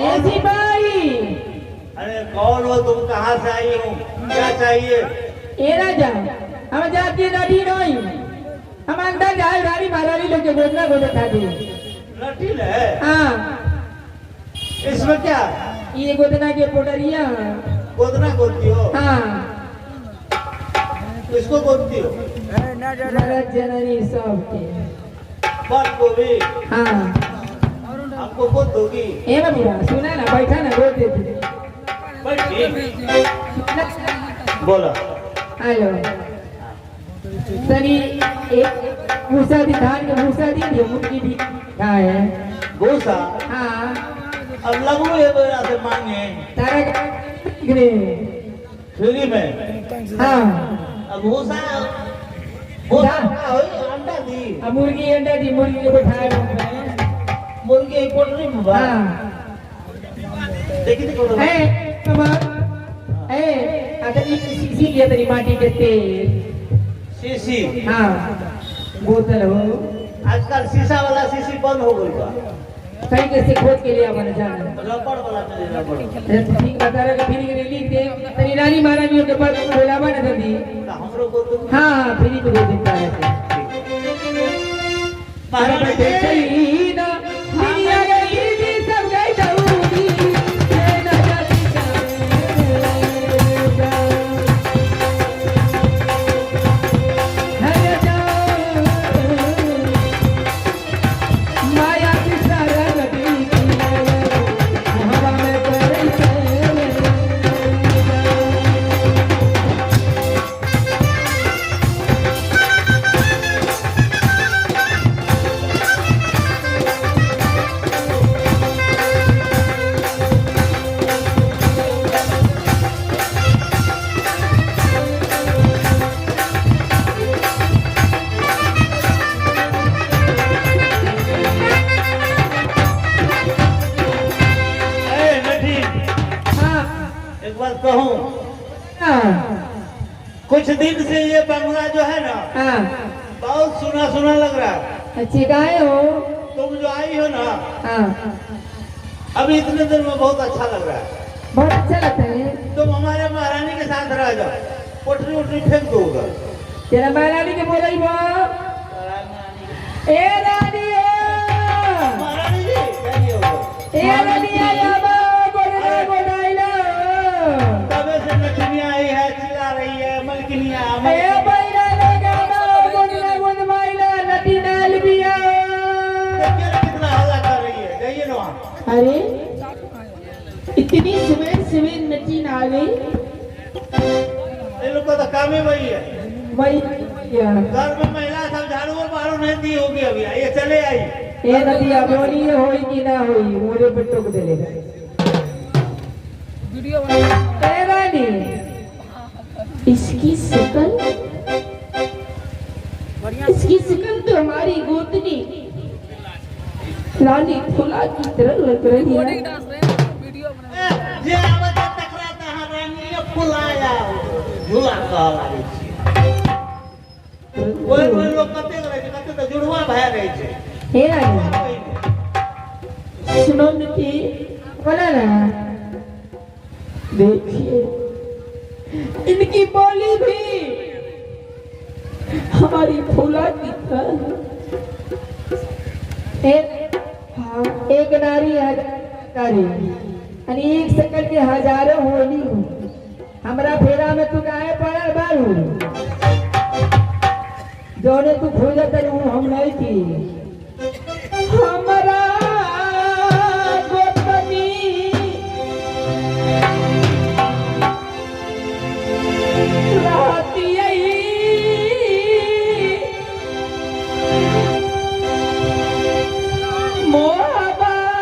ए सिपाही। अरे कौन हो तुम, कहाँ से आई हो, क्या चाहिए? ए राजा, हम जाती नदी नहीं, हम अंदर जाए रानी महारानी लोग के गोदना गोदे खाती। लटील है? हाँ। इसमें क्या? ये गोदना के पोटरिया। गोदना गोदती हो? हाँ। किसको गोदती हो? महाराज जननी सबके। बस गोभी? हाँ। हमको गोद दोगी? ए बबुआ, सुना ना, बैठा ना, गोद देती। बैठी बोलो। हेलो, तनी एक भूसा दी, धान के भूसा दी दियो, मुर्गी भी खाए। भूसा? हाँ। अब लगू है मेरा से मांगे। तारा के फ्री में? हाँ। अब भूसा भूसा का होई, अंडा दी? अब मुर्गी अंडा दी, मुर्गी के बैठाए में। मुर्गी पोल्ट्री में बा? हाँ। देखी थी कोनो? ए कमर ए अच्छा, ई शीशी लिया तनी माटी के तेल। शीशी? हाँ, बोतल हो। आजकल शीशा वाला शीशी बंद हो गई बा। कहीं कैसे खोज के लिया बने जाना। रबड़ वाला मिले, रबड़। ठीक बता रहा कि फिर के लिख दे तनी रानी महारानी के पास बोलावा ना जल्दी। तो हमरो को तुम हाँ हाँ, फ्री में दे देता है। महारानी जी। ना दुनिया गई भी सब गई दऊदी ना जाती। माया की शरण हवा में करे। ए नठी। हाँ। एक बात कहूँ? हाँ। कुछ दिन से ये बंगला जो है ना, हाँ। बहुत सुना सुना लग रहा है। अच्छी गाय हो। तुम जो आई हो ना, हाँ। अभी इतने दिन में बहुत अच्छा लग रहा है। बहुत अच्छा लगता है। तुम हमारे महारानी के साथ रह जाओ, पोटरी उटरी फेंक दो उधर। तेरा महारानी के बोलाई बो, ए रानी ओ। महारानी जी जाइए उधर। ए रानी आया बो गोदना गोदाइला। तबे से नचनिया आई है, चिल्ला रही है मलकिनिया। ए बैरा लगा बो गोदना गोदमाइला नदी नाल बिया। देखिए ना कितना हल्ला कर रही है, जाइए ना वहाँ। अरे, इतनी सवेर सवेर नची ना आ गई। इन लोग का तो काम ही वही है। वही। घर में महिला सब झाड़ू और बहारू नहीं दी होगी, अभी ये चले आई। ए नदिया बोली होई कि ना होई, मोरे पे टोक देले। ए रानी, इसकी शकल, इसकी शकल तो हमारी गोतनी रानी फुला की तरह लग रही है। ए, जे आवे ते तकरा तहाँ रानी फुलाया झूला कह लागै छी। ओहि ओहि लोग कतेक रहै छै, कतेक तऽ जुड़वा भए रहै छै। हे रानी, सुनो नटी, बोला ना, देखिए इनकी बोली भी हमारी फूला की तरह। एक, हाँ, एक नारी हजार नारी यानी एक सकल के हजारों होली। हमरा फेरा में तू काहे पड़ल बारू? जौने तू खोजत ऊ हम नहीं थी। हमरा गोतनी रहती मोहबाइला।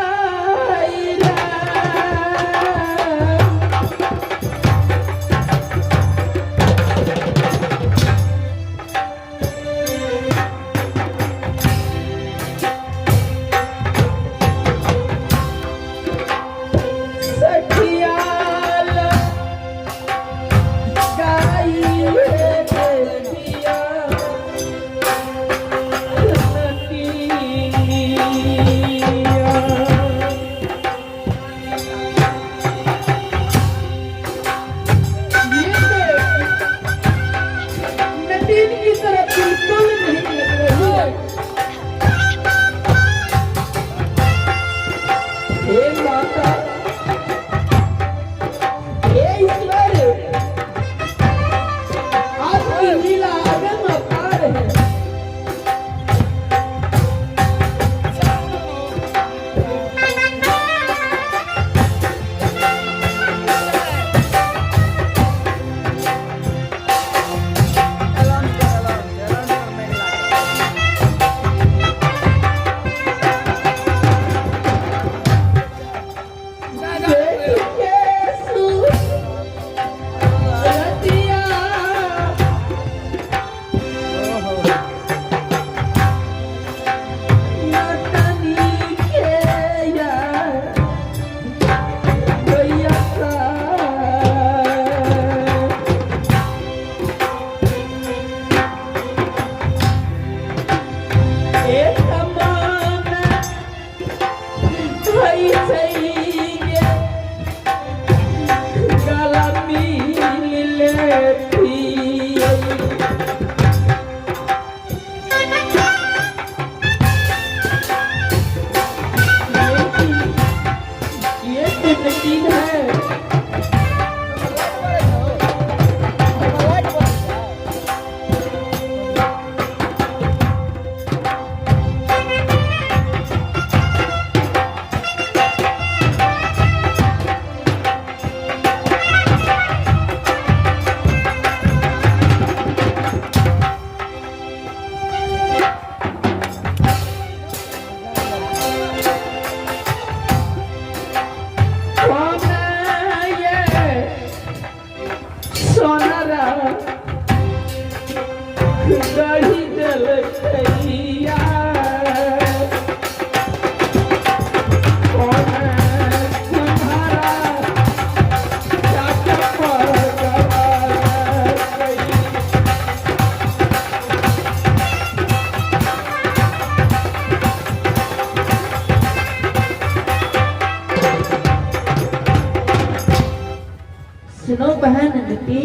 सुनो बहन दीदी।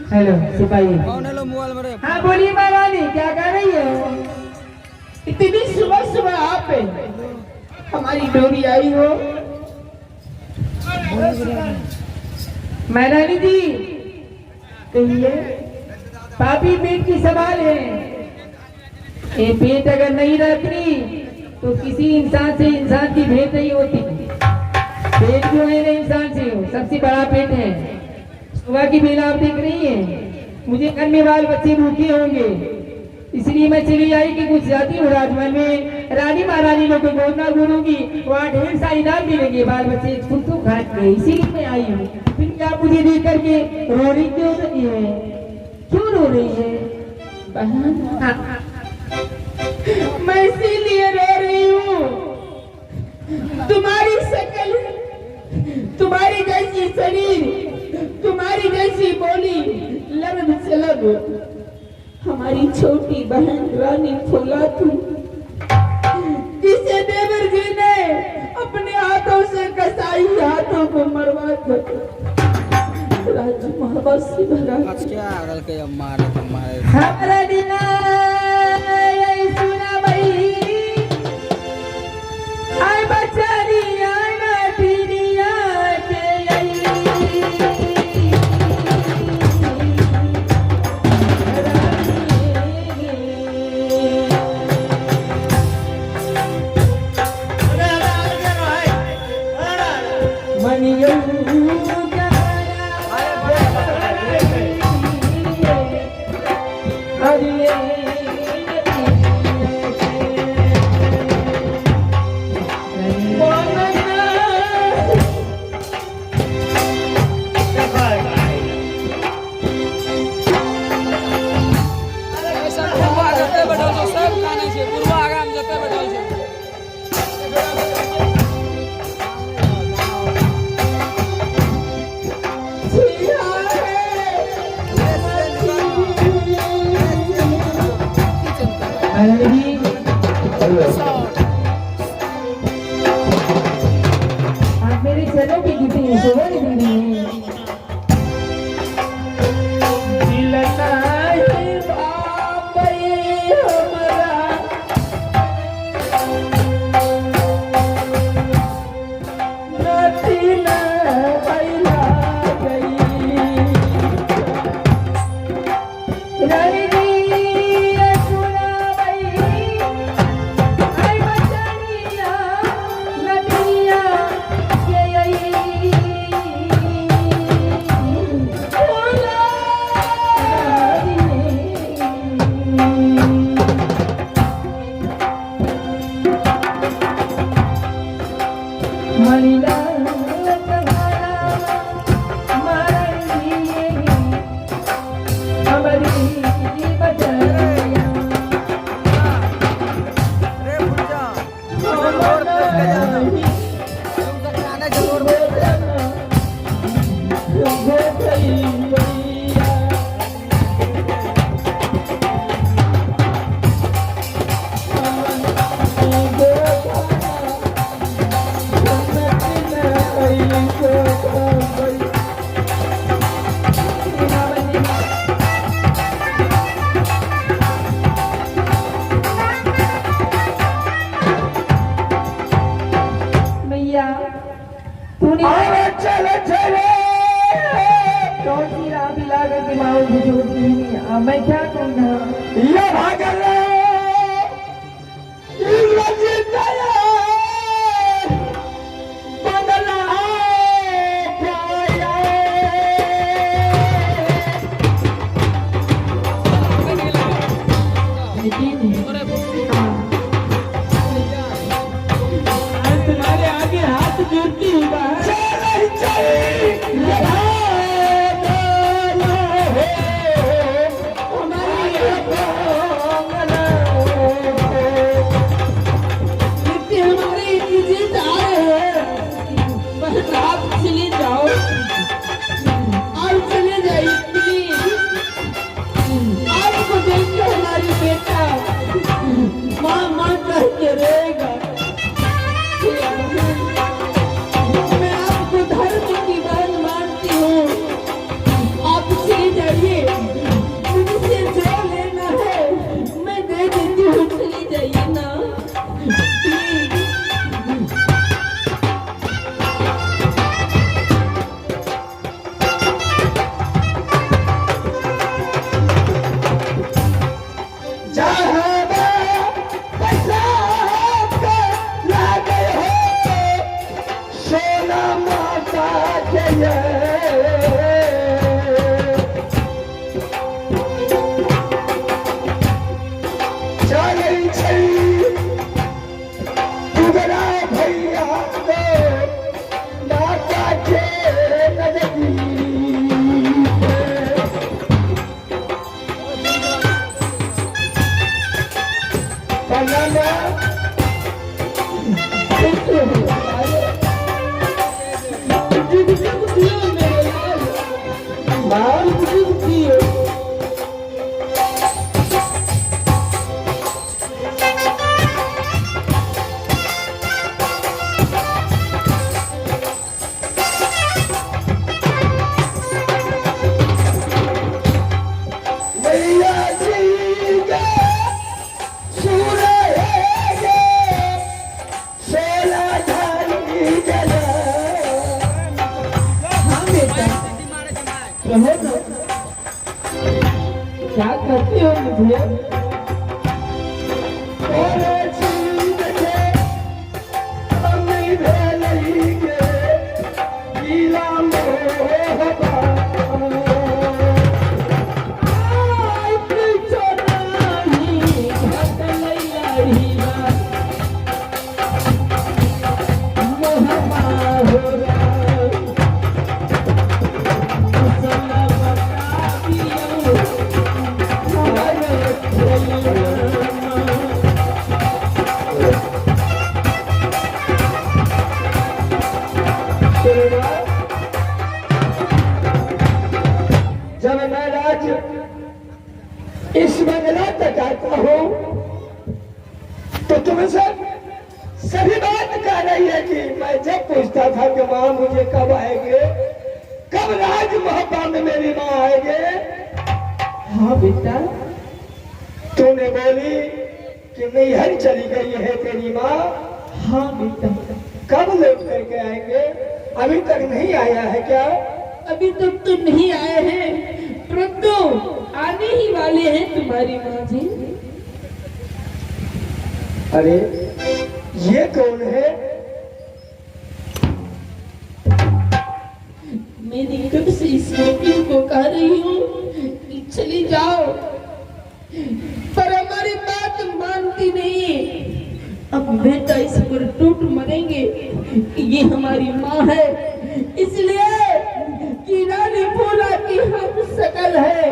हेलो सिपाही। कौन हेलो मोबाइल में रे? हाँ बोलिए महारानी, क्या कर रही हो? इतनी सुबह सुबह आप हमारी डोरी आई हो। महारानी जी कहिए, पापी पेट की सवाल है। ये पेट अगर नहीं रखनी तो किसी इंसान से इंसान की भेंट नहीं होती। पेट जो है ना इंसान से हो, सबसे बड़ा पेट है। सुबह की बेला आप देख रही है, मुझे घर में बाल बच्चे भूखे होंगे, इसलिए मैं चली आई कि कुछ जाती हूँ राजमहल में, रानी महारानी लोग को गोदना गोदूंगी, वहाँ ढेर सारी इनाम मिलेंगे, बाल बच्चे खुद तो खाएंगे, इसीलिए मैं आई हूँ। फिर क्या मुझे देख करके रो रही क्यों रही है? क्यों रो रही है बहन? हाँ। मैं इसीलिए रो रही हूँ, तुम्हारी शक्ल, तुम्हारी जैसी शरीर, तुम्हारी जैसी बोली, लब से लब हमारी छोटी बहन रानी फूला तू, जिसे देवर जी ने अपने हाथों से कसाई हाथों को मरवा कर राजमहल से भगा। आज क्या आगल के मारे तो मारे। हमारा दिना सुना भाई आय बचारिया नटिनिया के आई। अरे अरे अलगे रहे, अरे अरे। मनियो देखो ऐसा बुढ़वा जते बैठल छौ सब कानै छै, बुढ़वा आगामे जते बैठल छै। आप मेरे चरणों की कितनी शोभा दे रही है। रानी जी सुनाई आई बचनिया नदिया के आई। मणिला हमारी बचनिया। रे भुजा रोड पे के जाना, तुम तो काने छै रोड पे के जाना। मैया तूने अरे चले चले, कौन सी राह दिला करके माँ को छोड़ती है? अब मैं क्या कहूँ? ये भागल बदला। लेकिन तुम्हारे आगे हाथ जोड़ती हूँ। चल चल। गे। चलै छै दुगरा भैया गे माता के नजदीक। प्रणाम। जुग जुग जियो मेरे लाल। माँ। जुग जुग जियो। मैया जी गे सूरज गे सोलह ढाई जना। हाँ बेटा, रहो ना। क्या कहते हो मुझे? तोरे चीज के कमी भेलै गे पीला मोहबा। आय चोराही घटलै लड़ीवा मोहबा हो राम। कुशल बताबियौ मोहर खेलना। सुनो, जब मैं राज इस बंगला तक आता हूं तो तुमसे सभी बात कह रही है कि मैं जब पूछता था कि माँ मुझे कब आएंगे, कब राज मोहब्बा में मेरी माँ आएंगे, हाँ बेटा। तूने बोली कि नैहर चली गई है तेरी माँ। हाँ बेटा। कब लौट करके आएंगे? अभी तक नहीं आया है क्या? अभी तक तो नहीं आए हैं, परंतु आने ही वाले हैं तुम्हारी माँ जी। अरे, ये कौन है? मेरी कब से इस नौकरी को कह रही हूँ कि चली जाओ, पर हमारी बात मानती नहीं। अब बेटा इस पर टूट मरेंगे कि ये हमारी माँ है, इसलिए कि रानी फूला की हम शकल है।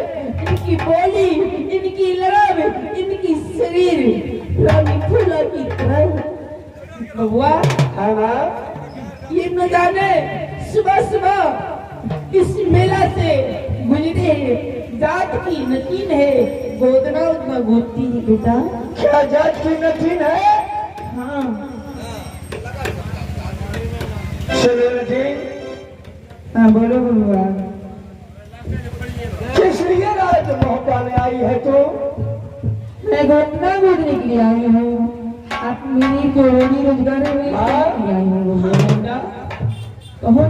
इनकी बोली, इनकी लड़ब, इनकी शरीर रानी फूला की तरह है। बबुआ। हाँ माँ। ये न जाने सुबह सुबह इस मेला से गुजरे हैं, जात की नतीन है, गोदना उतना गोदती है बेटा। क्या जात की नतीन है? हाँ। सुनो नतीन। हाँ, बोलो बबुआ। किस लिए राज मोहब्बा में आई है तू? मैं गोदना गोदने के लिए आई हूँ। आप मेरी जो रोजी रोजगार है वही हाँ। आई हूँ बबुआ। कहो।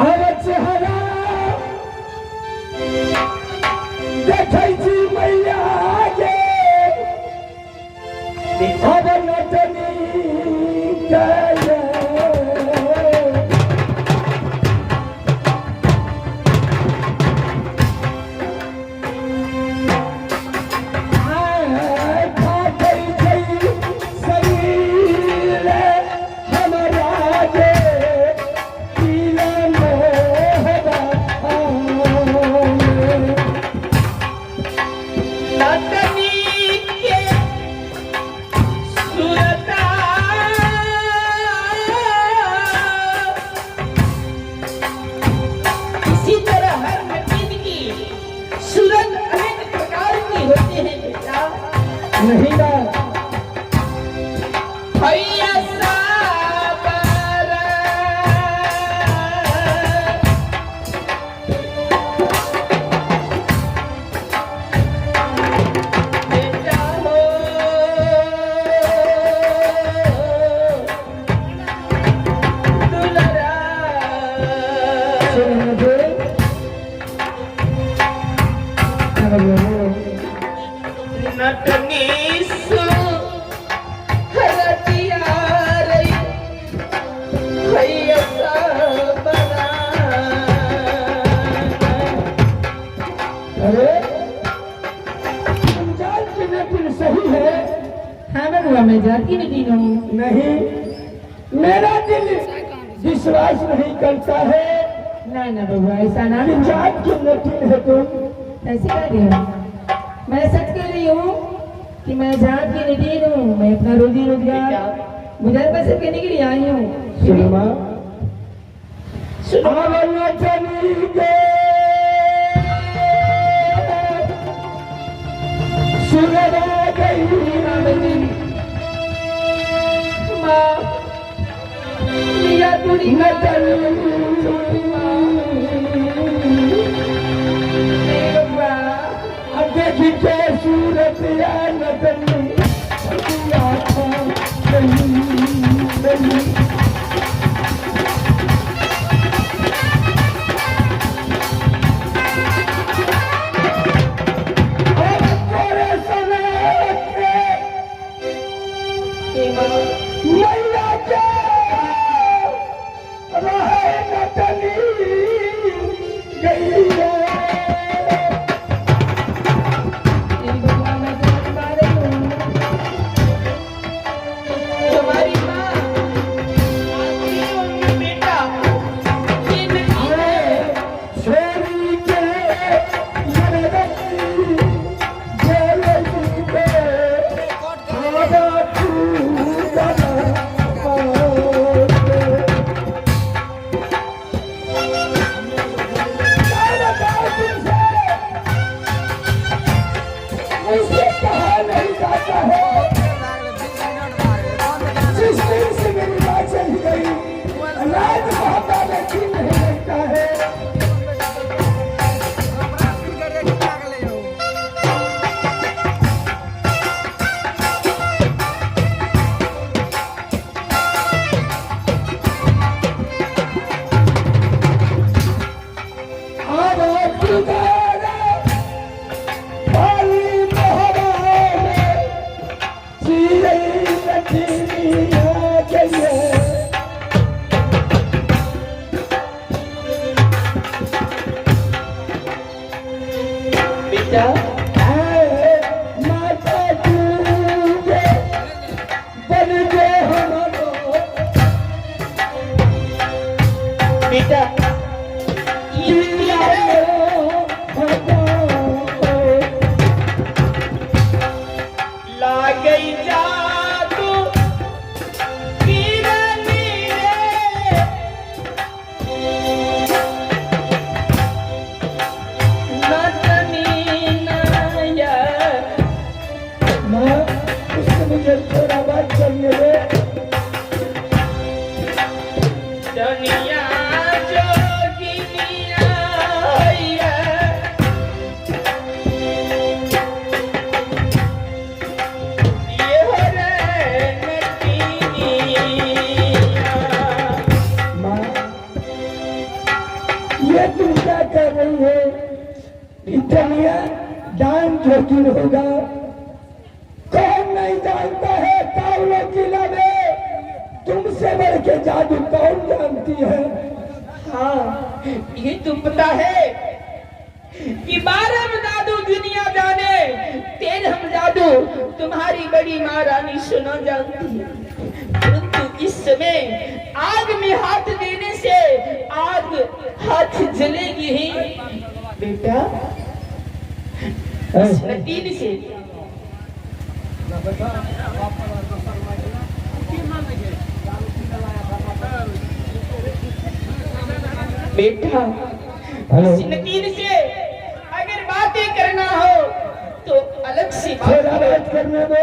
अरे, चेहरा देखै छी मैया गे, अब नटनी के। फाटै छै शरीर हमरा गे पीला मोहबा। नटनी के सुरता इसी तरह हर नटीन की सूरत अनेक प्रकार की होती है बेटा। नहीं ना। भैया साबर। बेटा हो दुलरा। सुनो मुझे। हाँ बबुआ, बोलो। नटनी। बबुआ, मैं जात की नटीन हूँ। नहीं, मेरा दिल विश्वास नहीं करता है। ना ना बबुआ, ऐसा ना कि जात की नटीन है तुम। ऐसे क्या रही हो? मैं सच कह रही हूँ कि मैं जात की नटीन हूँ। मैं अपना रोजी रोजगार गुजर बसर करने के लिए आई हूँ। सुनो माँ, चली गए सुनवा गई माँ, पूरी नटन अब देखी के सूरत या नटन नहीं। अब तोरे सने के मैया के रहे नटनी गई है। मैं तो बता रही हूँ। तुम्हारी माँ आती है उनकी बेटा ये नटीन है। छेरी के नरगती जलती पे आवा तू दना क्या बताऊं तुमसे, मुझसे कहा नहीं जाता है। जिस दिन से मेरी माँ चली गई, रात मोहब्बत में जी नहीं लगता है। आवा तुझारा पाली मोहब्बत में चिड़ै नटिनिया गई है। बेटा ऐ माता तुझे बन गए हमारो। बेटा ये नटीन है। ला गई जादू किरनी रे, नटनी नया। माँ, उससे मुझे थोड़ा बात करने दे। दुनिया जोगिनिया हैया, ये हो रे नटिनिया। माँ, ये तुम क्या कर रही हो? इतनिया दान जोखिम होगा। कौन नहीं जानता है कावलो किला में तुमसे बढ़ के जादू कौन जानती है? हाँ, ये तो पता है कि 12 जादू दुनिया जाने, 13 जादू तुम्हारी बड़ी माँ रानी सुना जानती है। परंतु इस समय आग में हाथ देने से आग हाथ जलेगी ही। बेटा, इस नटीन से बेटा, हेलो। इस नटीन से अगर बातें करना हो तो अलग से बात थोड़ा करो। बात करने दो,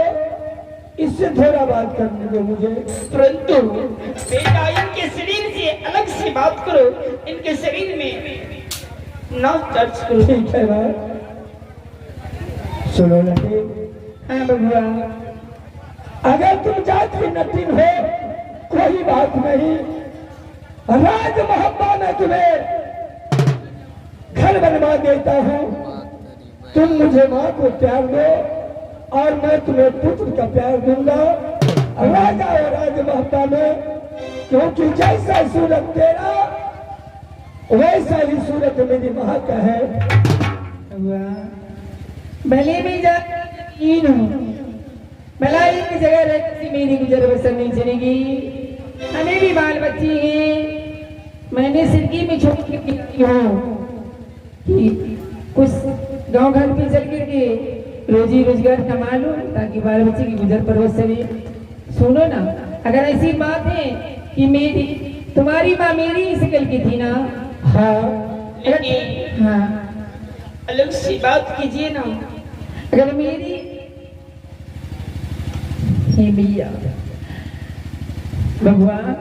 इससे थोड़ा बात करने दो मुझे। परंतु बेटा, इनके शरीर से अलग से बात करो, इनके शरीर में ना टच करो। ठीक है भाई, सुनो नटीन। हाँ बबुआ। अगर तुम जात की नटीन हो कोई बात नहीं, राज मोहब्बा में तुम्हें घर बनवा देता हूँ। तुम मुझे माँ को प्यार दो और मैं तुम्हें पुत्र का प्यार दूंगा। राजा और राज मोहब्बा में, क्योंकि जैसा सूरत तेरा वैसा ही सूरत मेरी माँ का है। बबुआ, भले मैं जात की हूँ, भला एक जगह रहती मेरी गुजर बसर नहीं चलेगी। हमें भी बाल बच्चे हैं। मैंने सिरकी में छोड़ के हूँ कि कुछ गांव घर पे चल करके रोजी रोजगार कमा लो ताकि बाल बच्चे की गुजर परवरिश चले। सुनो ना, अगर ऐसी बात है कि मेरी तुम्हारी माँ मेरी ही शकल की थी ना। हाँ। अगर, हाँ अलग सी बात कीजिए ना। अगर मेरी, हे भैया भगवान,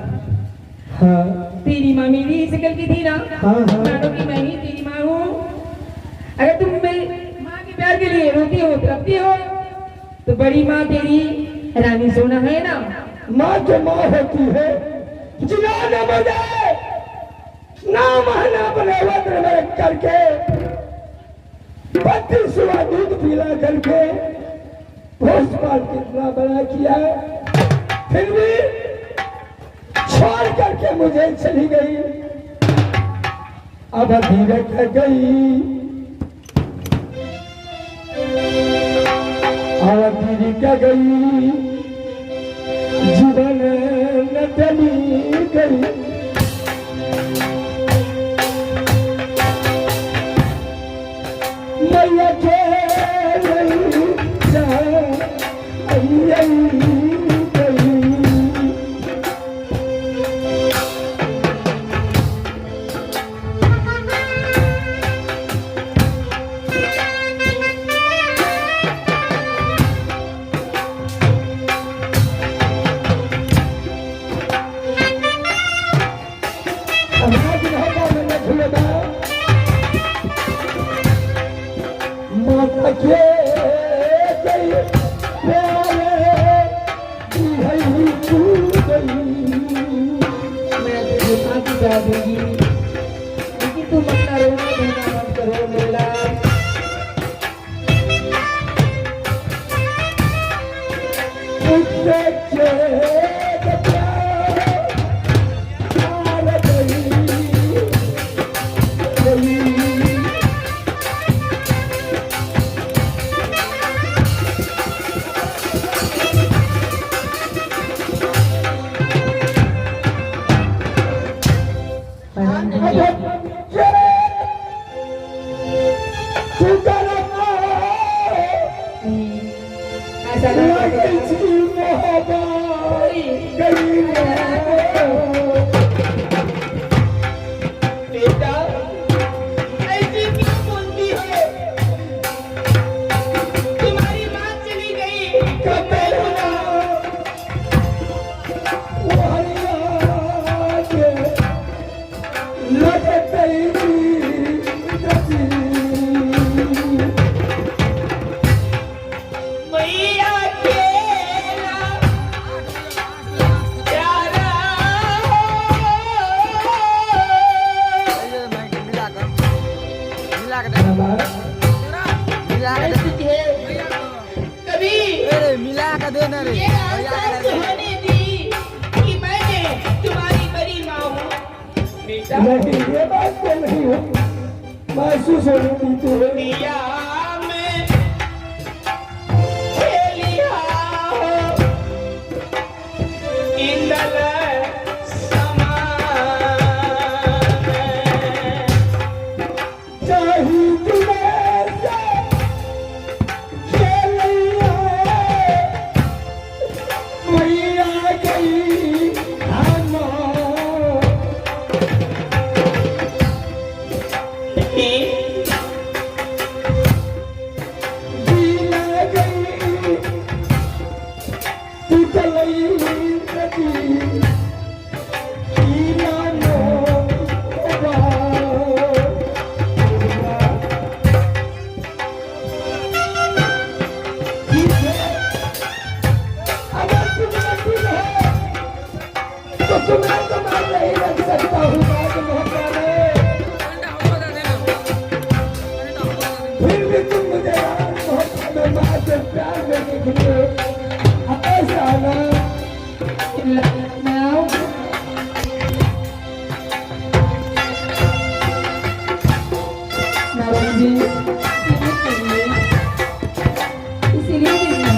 हाँ तेरी माँ मेरी ही शकल की थी ना। हाँ, हाँ। मानो कि मैं ही तेरी माँ हूँ। अगर तुम मेरी माँ के प्यार के लिए रोती हो तड़पती हो तो बड़ी माँ तेरी रानी सोना है ना। माँ तो माँ होती है, जिन्होंने मुझे ना महीना अपने वस्त्र में रख करके 32वां दूध पिला करके पोस्ट पाल कितना बड़ा किया है, फिर भी छोड़ करके मुझे चली गई। अब धीरे कर गई, अब धीरे कर गई, जीवन न चली गई। मैया के नहीं जा आई गई। आवाज रहेगा मैंने झूलेगा माता के गई प्यारे दिहई तू गई। मैं तुझे माँ की प्यार दूंगी, लेकिन तुम अपना रोना धोना बंद करो मेरे लाल। पुत्र के प्यार गई गई। नहीं, ऐसा ना करो। बेटा ऐसे क्यों बोलती हो? तुम्हारी माँ चली गई तो मैं हूँ ना। मैया केला प्यारा हो। मिला कर मिला के दे, मिला के मैं दे। तुझे कभी अरे मिला के दे ना रे। ये एहसास होने दी कि मैंने तुम्हारी बड़ी माँ हूँ। बेटा नहीं, ये बात तो नहीं हो महसूस होने दी तो दुनिया में खेलिया हो इंदल समान। चाही तुम्हें से खेलिया मैया गई हम। दिल गई टूटलई नदी कीला नो। ठीक है, अगर तुम नसीब है तो तुम्हें तो मैं नहीं रख सकता हूँ बाद मोहब्बत में। फिर भी तुम मुझे यार मोहब्बत में माँ से प्यार देने के लिए ऐसा आना। मैं आऊँ? नारायण जी, इसीलिए करिए, इसीलिए करिए।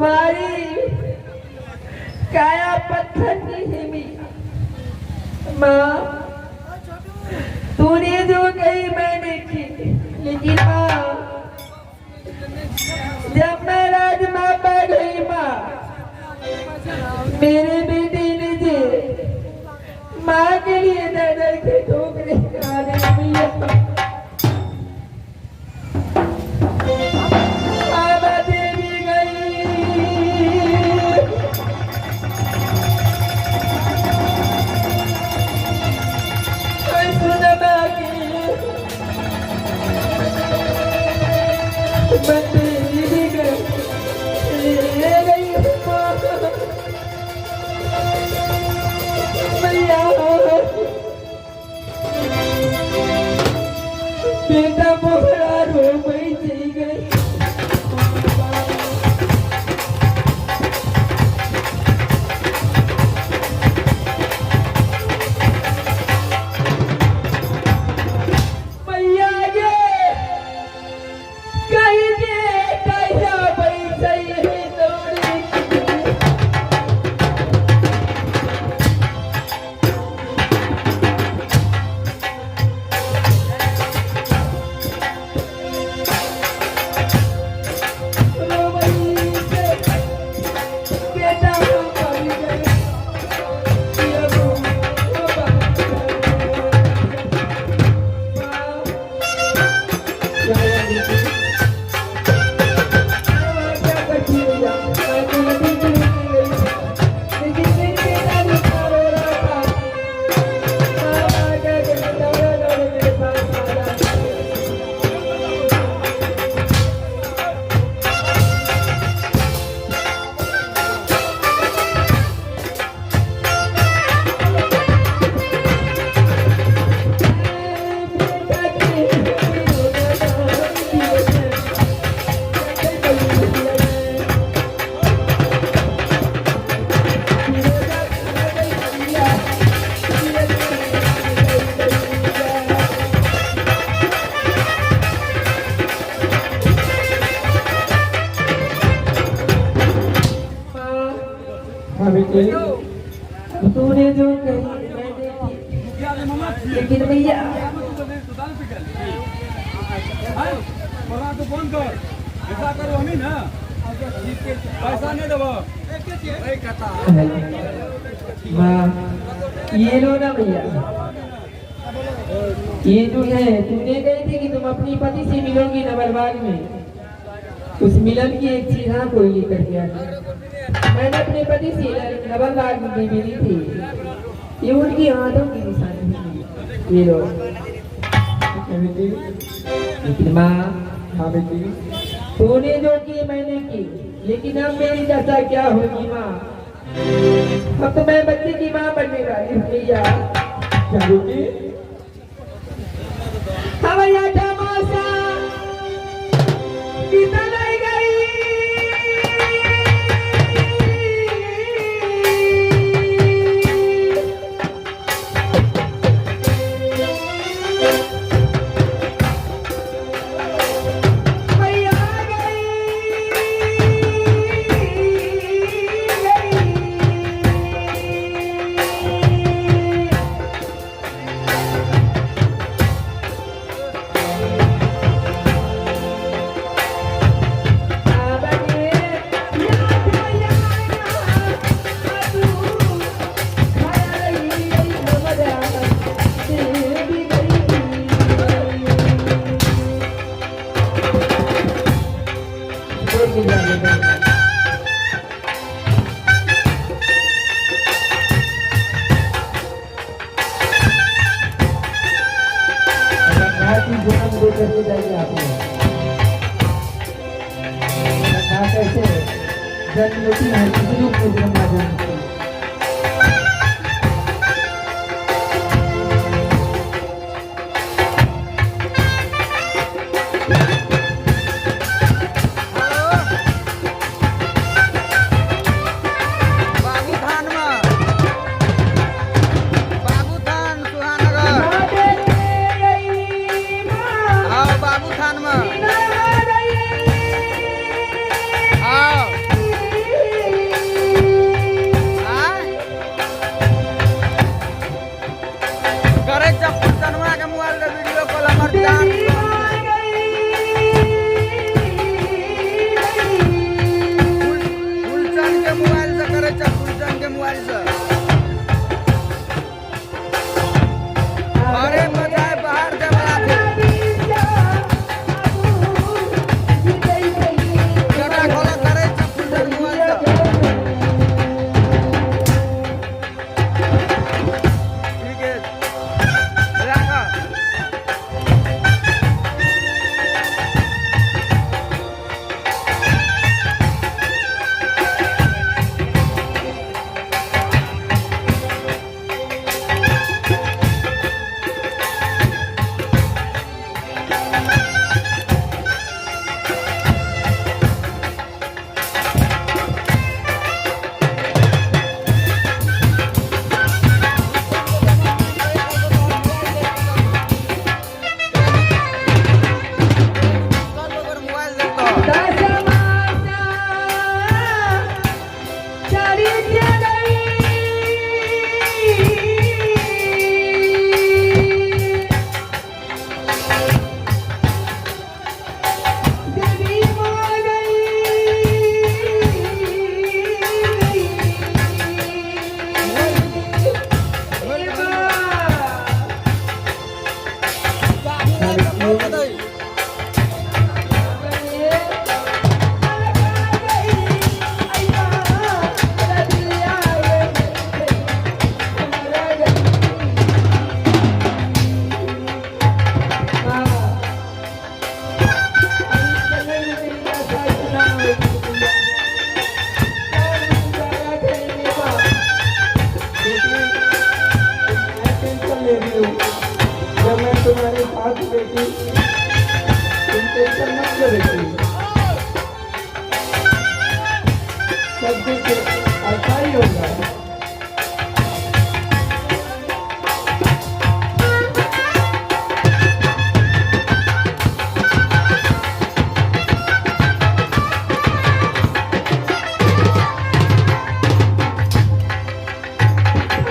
तुम्हारी काया पत्थर की है मिया। माँ तूने जो कही मैंने की, लेकिन माँ जब मैं राजमापा गई माँ, मेरे बेटे ने जे माँ के लिए दर दर के ठोकरे खा दी मैया। बाबा देवी गई। सुन बाकी बंदी गई गई मैया। बेटा मोहरा रो गई गई। मैया गे कहीं बेटा बैठे दौड़ी। बेटा हाँ बेटी। तूने जो कही मैंने की, लेकिन भैया माँ ये लो ना भैया, ये जो है तुमने कही थी कि तुम अपनी पति से मिलोगी नवलबाग में, उस मिलन की एक चीज कोई लेकर के आना। मैंने अपने पति से नवलबाग में मिली थी, ये उनकी हाथों की निशानी है। ये लो। बेटी। लेकिन माँ हाँ बेटी। तूने जो की मैंने की, लेकिन अब मेरी दशा क्या होगी माँ? अब तो मैं बच्चे की माँ बनने वाली हूँ भैया। क्या बेटी? हमारा तमाशा कितना गई। मैया गई गई। जन्म दे करके जाइए आपने माँ कैसे जन्म लेती है, किसी रूप में जन्म ना जन्म। बाबू थान में, बाबू थान सुहानगर। आओ बाबू थान में आओ। मेरी हूँ। जब मैं तुम्हारे साथ हूँ बेटी, तुम टेंशन मत लो बेटी, सब कुछ अच्छा ही होगा।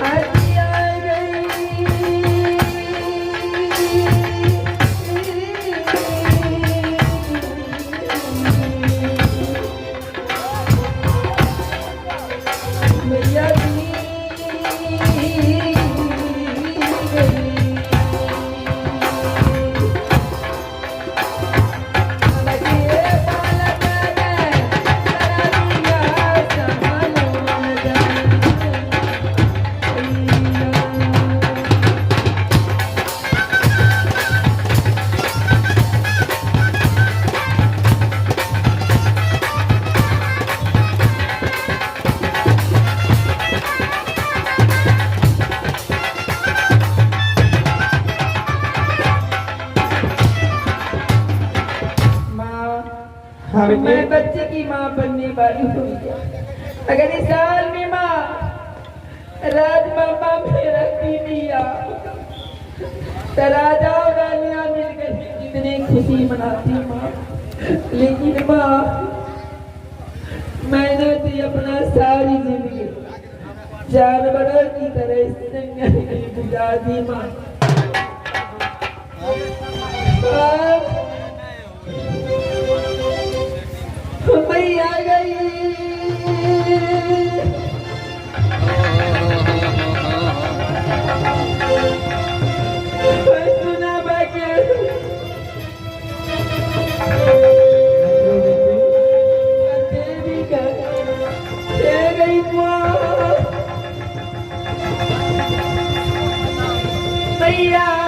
आजी आ गई मैया जी लगे पालक में शराबिया संभालो। माँ, हाँ मैं बेटी, बच्चे की माँ बनने वाली हूँ। अगर इस साल में माँ राज मामा मेरा पी लिया तो राजा और रानियां मिलकर कितनी खुशी मनाती माँ। लेकिन माँ, मैंने तो अपना सारी जिंदगी जानवरों की तरह संघर्ष में गुजार दी माँ। माँ, मैया गई। सुना बाकी देवी का गई माँ मैया।